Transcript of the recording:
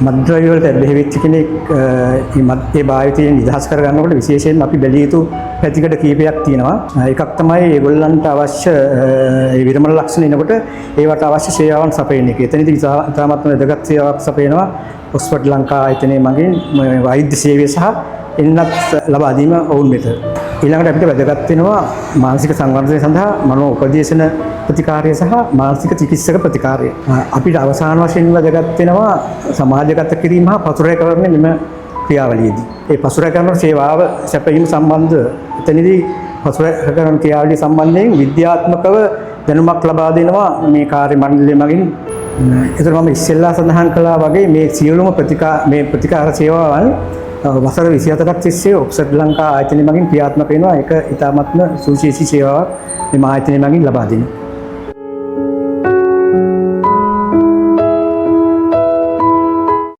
මත්ද්‍රව්‍ය වලට ඇබ්බැහි වෙච්ච කෙනෙක් මේ මත් ඒ භාවිතයෙන් නිදහස් කරගන්නකොට විශේෂයෙන්ම අපි බැලිය යුතු පැතිකඩ කීපයක් තියෙනවා. එකක් තමයි ඒගොල්ලන්ට අවශ්‍ය ඒ විරමණ ලක්ෂණ එනකොට ඒවට අවශ්‍ය සේවාවන් සපයන එක. එතනදී ඉතාමත්ම වැදගත් සේවාවක් සපයනවා ඔක්ස්ෆර්ඩ් ලංකා ආයතනය මගින් මේ වෛද්‍ය සේවය සහ එන්නත් ලබා දීම ඔවුන් වෙත. ඊළඟට අපිට වැදගත් වෙනවා මානසික සංවර්ධනය සඳහා මනෝ උපදේශන ප්‍රතිකාරය සහ මානසික චිකිත්සක ප්‍රතිකාරය. අපිට අවසාන වශයෙන් වැදගත් වෙනවා සමාජගත කිරීම හා පසු රැකවරණය මෙම ක්‍රියාවලියේදී. ඒ පසු රැකවරණ සේවාව සැපයීම සම්බන්ධ එතනදී පසු රැකවරණ ක්‍රියාවලිය සම්බන්ධයෙන් විද්‍යාත්මකව දැනුමක් ලබා දෙනවා මේ කාර්ය මණ්ඩලය මගින්. ඒතර මම ඉස්සෙල්ලා සඳහන් කළා වගේ මේ සියලුම මේ ප්‍රතිකාර සේවාවන් වසර 24ක් තිස්සේ ඔක්ස්ෆර්ඩ් ලංකා ආයතනය මගින් ක්‍රියාත්මක වෙනවා. ඒක ඉතාමත්ම සුවිශේෂී සේවාවක් මේ ආයතනය මගින් ලබා දෙනවා.